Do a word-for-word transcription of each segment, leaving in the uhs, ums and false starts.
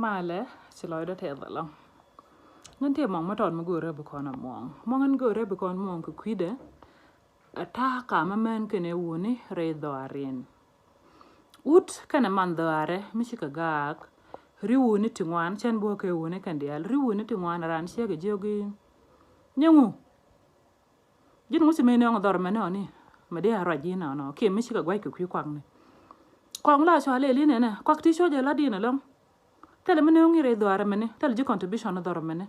Malɛ, ci lɔcdä tɛth ɛlɔ̱ŋ. Ŋän tëë muɔ̱ŋ mi tɔt mi go̱o̱rä bi kɔn a muɔ̱ŋ. Muɔ̱ŋ ŋän go̱o̱rä bi kɔn muɔ̱ŋ kɛ kui̱dɛ. A ta̱a̱ ka mɛ mɛn kɛnɛ wuni rɛy dhɔarin. Wut kɛnɛ man dhɔaarɛ mi cikɛ gaak. Ri wuni ti ŋuan, cɛn buɔ̱kɛ wuni kɛn diaal. Ri wuni ti ŋuan ran ciɛ kɛ jiök i̱, nyɛ ŋu? Ji̱n ŋu ci mëë nööŋ dhɔr mɛni ɔni? Mɛ di a ruac ji̱n ɔnɔ kiɛ mi cikɛ gua̱c kɛ kui̱ kuakni. Kɔŋ la cua lɛl inɛnɛ kuak ti cuɔ̱cɛ la din ɛlɔ̱ŋ. Thilɛ mi nööŋ irɛ dhɔaarɛ mɛni, thilɛ ji̱ contribution dhɔr mɛni.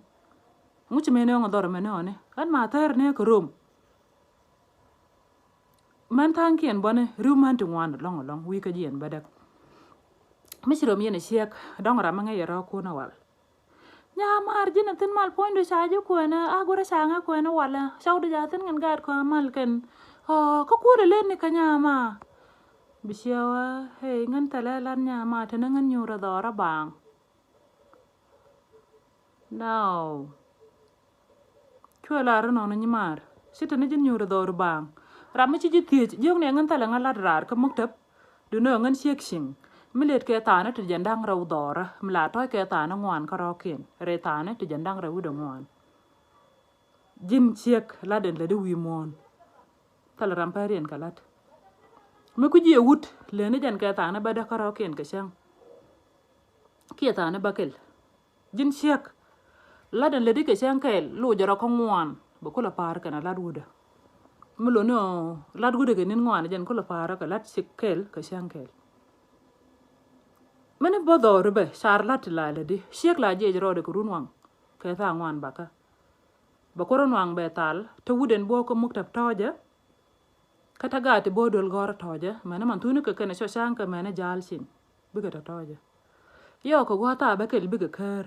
Ŋu ci mëë nööŋ dhɔr mɛni ɔni? Ɣän ma thɛɛr ni kɛ rom. Mɛn tha̱a̱ŋkiɛn buɔni ri̱w män ti ŋuan ɛlɔ̱ŋ ɛlɔ̱ŋ wi̱i̱ kä jiɛn bädäk. Mi ci rom yɛn ɛ ciɛk dɔ̱ŋ ram mi ŋäc yɛ rɔ̱ kun ɛ wal. Nyamaar ji̱n a thi̱n mal puɔ̱nydu ca ji̱ kuɛnɛ a gurɛ ca ŋä kuɛnɛ walɛ cɔwdu ca thi̱n ŋän gaat kɔn mal kɛn. Ɔ kä kuɔt a len ni kä nyamaar. Bi ciɛ wä hee ŋän thɛlɛ lat nyamaar te ni ŋän nyuur a dhɔr a baaŋ. Now. Cuɛ lar inɔnɔ nyimaar ci te ni ji̱n nyuur a dhɔr a baaŋ. Ram mi ci ji̱ thiec jiök ni ŋän thɛlɛ ŋä lat raar kä muktäp. Duundɛ ɣän ciek ciŋ mi lëët kɛ thaani ti jɛn da̱ŋ rɛw dhɔrä mi la tɔ̱ɔ̱c kɛ thaani ŋuan kärɔ̱kiɛn rɛy thaani ti jɛn da̱ŋ rɛw wi̱cdɛ ŋuan. Ji̱n ciek lat ɛn lätdi wi̱i̱ muɔ̱ɔ̱n. Thilɛ ram pɛriɛn kɛ lat mi ku jiɛ wut lëëni jɛn kɛ thaani bädä kärɔ̱kiɛn kɛ cäŋ. Kiɛ thaani bäkɛl. Ji̱n ciek. Lat ɛn lätdi kɛ cäŋ kɛɛl loc jɛ rɔ kä ŋuan bɛ kulɛ pa̱a̱r kɛn a lat wutdä. Mi loni ɔ lat wutdä kɛ ni̱n ŋuan jɛn kulɛ pa̱a̱r kɛ lat ciek kɛɛl kɛ cäŋ kɛɛl. Mini bä dhɔri bɛ car lat ti la lätdi ciek la jiɛc rɔɔdɛ kɛ run waŋ. Kɛ thaa ŋuan bakä. Bɛ kuɔrä nuaŋ bɛ thal te wut ɛn buɔk kä muktäp tɔ̱ɔ̱cä. Kä te gaat ti bo̱o̱ duel gɔ̱rä tɔ̱ɔ̱cä mɛnɛ man thuni kɛ kɛn cɔ ca̱ŋ kɛ mɛnɛ ja̱a̱l cin. Bikɛ tɔ̱tɔ̱ɔ̱cä. Yɔɔk kɛ gua̱a̱th thaa bä kɛl bikɛ käär.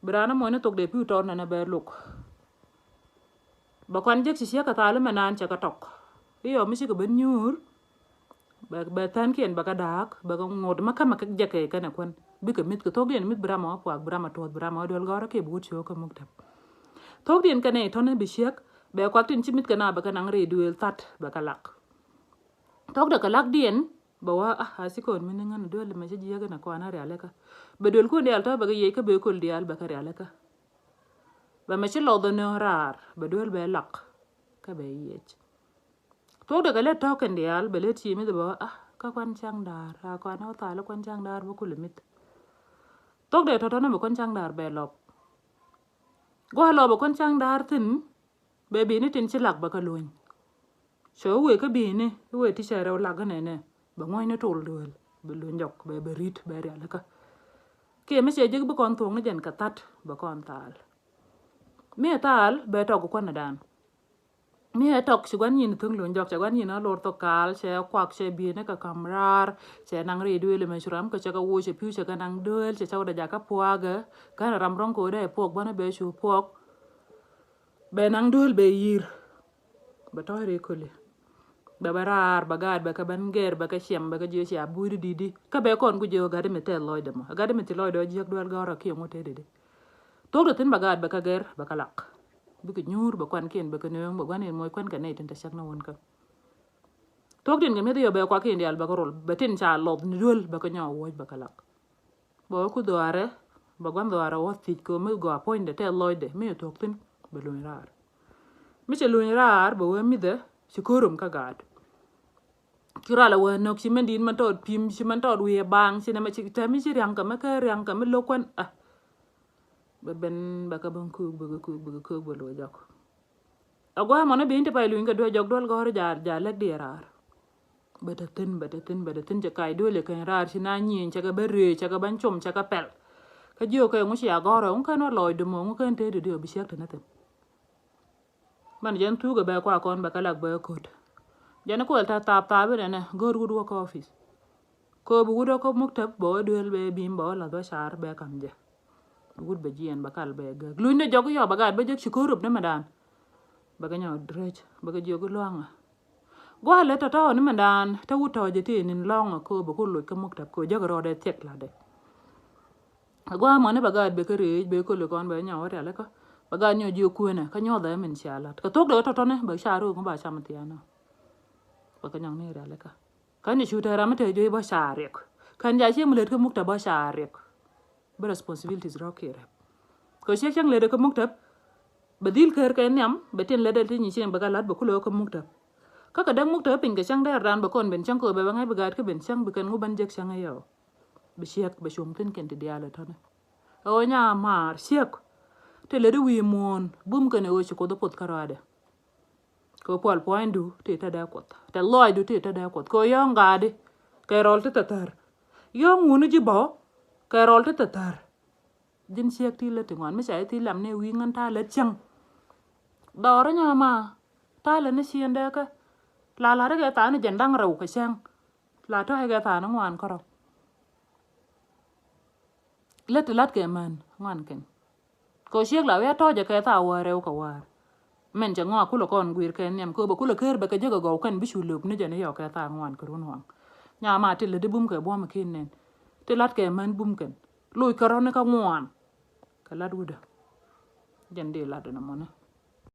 Bi raan ɛmɔ ni thok dee pi̱w tɔɔr nɛnɛ bɛ luk. Bɛ kuan jek ci ciek kɛ thal mɛ naan cɛ kɛ tɔk. I̱ yɔ mi cikɛ ben nyuur. Bɛ bɛ thɛnkiɛn bɛ kɛ da̱a̱k bɛ kɛ ŋot mɛ kämɛ kɛ jek kɛ kɛnɛ kuän. Bikɛ mi̱th kɛ thokdiɛn mi̱th bi ramɔ puak bi ramɔ tuɔth bi ramɔ duel gɔ̱rä kiɛ bi wut ciök kɛ muktäp. Thokdiɛn kɛnɛ i̱ tɔ̱nɛ bi ciek bɛ kuak tin ci mi̱th kɛ na bɛ kɛ naŋ rɛy duëël that bɛ kɛ lak. Thok dee kɛ lakdiɛn bɛ wä a a cikɔn mi ni ŋän duel mɛ ci jiäk inɛ kɔn a rialikä. Bɛ duel kun diaal tɔ̱ bɛ kɛ yiëc kä bɛ kol diaal bɛ kɛ rialikä. Bɛ mɛ ci lɔth ɛ nööŋ raar bɛ duel bɛ lak. Kä bɛ yiëc. Thok dee kɛ lɛ tɔ̱ kɛn diaal bɛ lɛ ti̱i̱ mi̱th bɛ wä a kä kuan caŋ da̱a̱r a kɔn a wä thal kuan caŋ da̱a̱r bä kulɛ mi̱th. Thok dee tɔ̱tɔ̱ ni bɛ kuan caŋ da̱a̱r bɛ lɔp. Gua̱a̱ lɔp bɛ kuan caŋ da̱a̱r thi̱n. Bɛ bi̱i̱ni tin ci lak bɛ kä luny. Cɛ wee kä bi̱i̱ni wee ti cɛ rɛw lak kä nɛnɛ bɛ ŋuɔ̱cni tol duel bɛ luny jɔk bɛ bɛ ri̱t bɛ rialikä. Kiɛ mi cɛ jek bi kɔn thuɔ̱ŋni jɛn kɛ that bɛ kɔn thal. Mi ɛ thal bɛ tɔk kuanɛ dan. Mi ɛ tɔk ci gua̱n nyin thuk luny jɔk cɛ gua̱n nyin a lor thok kaal cɛ kuak cɛ bi̱i̱ni kɛ ka̱m raar. Cɛ naŋ ri duel mɛ curam kɛ cɛ kɛ woc cɛ pi̱w cɛ kɛ naŋ duel cɛ cɛ wä dɛ jakä puakä. Kän ram rɔ̱ŋ kɛ wä dɛ puɔk gua̱n bɛ cu puɔk. Bɛ naŋ duel bɛ yir. Bɛ tɔ̱ ri köli. Bɛ bɛ raar bɛ gaat bɛ kɛ ben gɛr bɛ kɛ ciɛm bɛ kɛ jiö cia buuri di̱t di̱ kä bɛ kɔn ku jiö gat mi tɛth lɔcdɛ mɔ gat mi ti lɔcdɛ jiäk duel gɔ̱rä kiɛ ŋut tëë di̱t di̱. Thok dee thi̱n bɛ gaat bɛ kɛ gɛr bɛ kɛ lak. Bikɛ nyuur bɛ kuankiɛn bɛ kɛ nööŋ bɛ gua̱n in moc kuan kɛ nɛy tin te cäk ni wun kä. Thok tin kɛ mi̱eth yɔ bɛ kuakiɛn diaal bɛ kɛ rol bɛ tin ca lɔth ni duel bɛ kɛ nyɔk wuɔ̱c bɛ kɛ lak. Bɛ wä ku dhɔaarɛ bɛ gua̱n dhɔaarɛ wä thiec kɛ mi gɔaa puɔ̱nydɛ tɛth lɔcdɛ mi thuɔ̱k thi̱n bɛ luny raar. Mi cɛ luny raar bɛ wä mi̱thɛ ci ko̱r rom kä gaat. Ci ral a wä nök ci mɛn di̱t mɛn tɔɔt pi̱m ci mɛn tɔɔt wi̱i̱ ɛ baaŋ ci nɛmɛ ci tɛm mi ci riaŋ kɛ mɛ kä riaŋ kɛ mi lo̱k kuän a. Bɛ ben bɛ kɛ ben köök bɛ kɛ köök bɛ kɛ köök bɛ lo̱k jɔk. A gua̱a̱ mɔnɛ bi̱i̱n ti pay luny kɛ duel jɔk duel gɔ̱r jaal jaal lɛk diɛ raar. Bɛ te thi̱n bɛ te thi̱n bɛ te thi̱n cɛ kac duël i̱ kɛn raar ci na nyieny cɛ kɛ bä rëë cɛ kɛ bä com cɛ kɛ pɛl. Kä jiök kɛ ŋu ci a gɔ̱r ɛ ŋu kɛn wä lɔɔc dämɔ ŋu kɛn te didi ɔ bi ciɛk te ni thi̱n. Mɛn jɛn thuk ɛ bɛ kua kɔn bɛ kɛ lak bɛ ko̱t. Jɛn kuɛl ta̱ thap thap inɛnɛ go̱r wut wä kä office. Kööb wut wä kä muktäp bɛ wä duël bɛ bi̱i̱m bɛ wä lath wä car bɛ kam jɛ. Wut bɛ jiɛn bɛ kal bɛ gäk luny ni jɔk yɔ bɛ gat bɛ jek ci ko̱r rop ni mɛ dan. Bɛ kɛ nyɔ drec bɛ kɛ jiök i̱ luaŋä. Gua̱a̱ lɛ tɔ̱tɔ̱ ni mɛn dan te wut tɔ̱ jɛ ti nin lɔ̱ŋä kööb bɛ ku loc kä muktäp kööb jäk rɔɔdɛ thiɛk latdɛ. Gua̱a̱ mɔni bɛ gaat bɛ kä rëëc bɛ köli kɔn bɛ nyɔk wä rialikä. Bɛ gaat nyɔk jiök kuënä kä nyuɔthɛ min cia lat kɛ thok dee tɔ̱tɔ̱ni bɛ ca röök ba cam thia̱a̱nä. Bɛ kɛ nyɔk ni rialikä. Kän i̱ cu te ram mi te juey bä ca riɛk. Kän ja cieŋ mi lät kä muk te bä ca riɛk. Bä responsibilities rɔ̱ kiɛ rɛp. Kɛ ciek cäŋ lɛt kä muktäp, bɛ dhil ker kɛ nhiam, bɛ tin lɛt ti nyi cieŋ bɛ kɛ lat bɛ kulɛ kä muktäp. Kä kɛ däk muktäp piny kɛ cäŋ dɛɛr dan bɛ kɔn ben cäŋ kɛ bɛ bɛ ŋa̱c bɛ gaat kä ben cäŋ bi kɛn ŋu ben jek cäŋ ɛ yɛ ɔ. Bɛ ciek bɛ cuɔ̱ŋ thin kɛn ti diaal ɛ tɔ̱nɛ. Ɛ ɣöö nya maar ciek. Ti lɛt i̱ wi̱i̱ muɔ̱ɔ̱n bum kɛn ɛ ɣöö ci Kuoth ɛ poth kärɔaadɛ. Kɛ pual puɔ̱nydu ti te dee Kuoth. Te lɔɔcdu ti te dee Kuoth. Kɛ yɔ̱ɔ̱ŋ gaadi kɛ rɔl ti te thär. Yɔ̱ɔ̱ŋ wuni ji̱ bä kɛ rɔl ti te thär. Ji̱n ciek ti lät ti ŋuan mi ca i̱ thi lam ni wi̱i̱ ŋän ta̱a̱ lät cäŋ. Dhɔr inyama ta̱a̱ lät ni ciendɛ kä. La la̱r ikɛ tha̱a̱ ni jɛn da̱ŋ rɛw kɛ cäŋ. La tɔ̱ ikɛ tha̱a̱ ni ŋuan kärɔ̱. Lät ti la̱t kɛ män ŋuan kɛn. Kɛ ciek la wi̱i̱ a tɔ̱ jɛ kɛ tha̱a̱ wäär rɛw kɛ wäär. Mɛn cɛ ŋɔak kulɛ kɔn guir kɛ nhiam kɛ bɛ kulɛ ker bɛ kɛ jek ɛ gɔw kɛn bi cu löp ni jɛ ni yɔk kɛ tha̱a̱ ŋuan kɛ run waŋ. Nyama ti lät di bum kɛ buɔ̱m kin nɛn. Ti la̱t kɛ män bum kɛn. Loc kɛ rɔ̱ ni kä ŋuan. Kɛ la̱t wudä. Jɛn di la̱t ni mɔni.